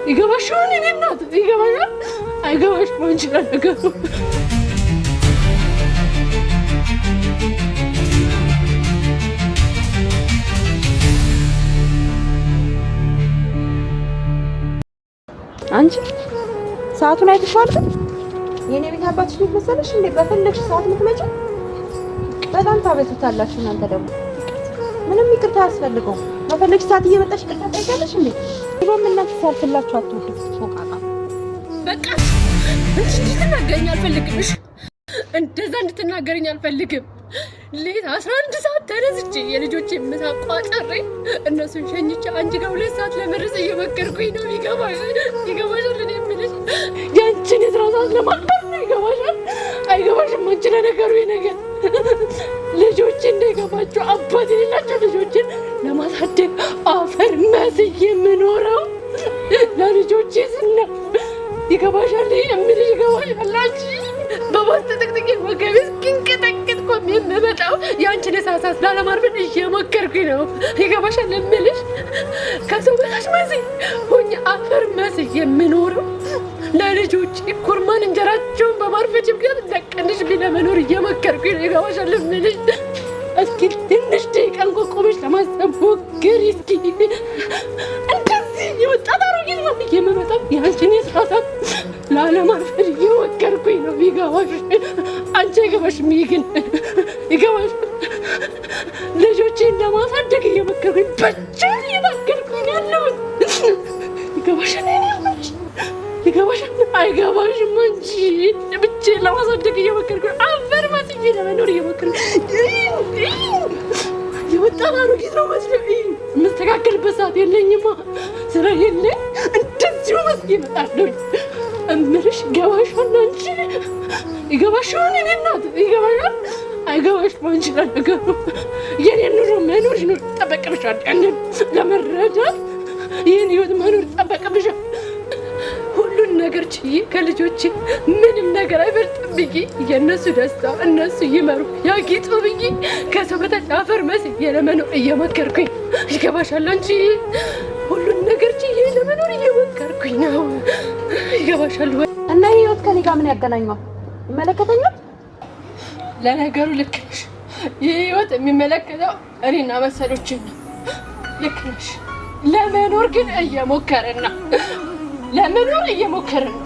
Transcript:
ይገባሻል? የእኔ እናት ይገባሻል? አይገባሽም አንቺ ለነገሩ። አንቺ ሰዓቱን አይተሽዋል? ግን የኔ ቤት አባትሽ ቤት መሰለሽ እንዴ? በፈለግሽ ሰዓት የምትመጪው? በጣም ታበዙታላችሁ እናንተ ደግሞ። ምንም ይቅርታ አያስፈልገውም። በፈለግሽ ሰዓት እየመጣሽ ይቅርታ ጠይቃለሽ እንዴ? ድሮም እናንተ ሲያልፍላችሁ አትወዱም። ፎቃቃ። በቃ እንድትናገረኝ አልፈልግም። እሺ እንደዛ እንድትናገረኝ አልፈልግም። ሌት 11 ሰዓት ተነስቼ የልጆቼ ምሳ ቋጥሬ እነሱን ሸኝቼ አንቺ ጋር 2 ሰዓት ለመድረስ እየመከርኩኝ ነው። ይገባሻል? ይገባሻል? እኔ የምልሽ ያንቺን የስራ ሰዓት ለማክበር ነው። ይገባሻል? አይገባሽም? አንቺ ለነገሩ ነገር ልጆቼ እንዳይገባቸው አባት የሌላቸው ልጆችን ለማሳደግ አፈር መስዬ የምኖረው ለልጆቼ ስል ነው። ይገባሻል? የምልሽ ይገባሻል? አንቺ በባስ ተጠቅጥቄ ወገቤ እስኪንቀጠቀጥ ቆሜ የምመጣው የአንቺን የስራ ሰዓት ላለማርፈድ እየሞከርኩኝ ነው። ይገባሻል? የምልሽ ከሰው በታች መስዬ ሆኜ አፈር መስዬ የምኖረው ለልጆች ኩርማን እንጀራቸውን በማርፈድ ምክንያት ለቀንሽ ለመኖር እየሞከርኩኝ ነው። ይገባሻል? የምልሽ እስኪ ትንሽ ደቂቃ እንኳን ቆመሽ ለማሰብ ሞክሪ እስኪ። እንደዚህ የወጣት አሮጊት ነው የምመጣው የአንቺን የስራ ሰዓት ላለማርፈድ እየሞከርኩኝ ነው። ይገባሽ? አንቺ አይገባሽም። ይሄ ግን ይገባሽ? ልጆቼን ለማሳደግ እየሞከርኩኝ ብቻ እየታገልኩኝ ያለሁት። ይገባሻል? ይገባሻል? አይገባሽም? አንቺ ብቻዬን ለማሳደግ እየሞከርኩኝ አፈር መስዬ ለመኖር እየሞከርኩኝ የወጣት አሮጊት ነው መስሎኝ የምስተካከልበት ሰዓት የለኝማ። ስራ የለኝ እንደዚሁ መስዬ እመጣለሁ። እምልሽ ይገባሻል? አንቺ ይገባሻል? የእኔ እናት ይገባሻል? አይገባሽም? አንቺ ለነገሩ የኔን ኑሮ መኖር ነው ይጠበቅብሻል። ያንን ለመረዳት ይህን ህይወት መኖር ይጠበቅብሻል። ሁሉን ነገር ችዬ ከልጆቼ ምንም ነገር አይበልጥም ብዬ የእነሱ ደስታ እነሱ ይመሩ ያጌጡ ብዬ ከሰው በታች አፈር መስዬ ለመኖር እየሞከርኩኝ። ይገባሻል? አንቺ ሁሉን ነገር ችዬ ለመኖር እየሞከርኩኝ ነው። ይገባሻል ወይ? እና ይህ ህይወት ከኔ ጋር ምን ያገናኘዋል? ይመለከተኛል? ለነገሩ ልክ ነሽ። ይህ ህይወት የሚመለከተው እኔና መሰሎችን ነው። ልክ ነሽ። ለመኖር ግን እየሞከርን ነው። ለመኖር እየሞከርን ነው።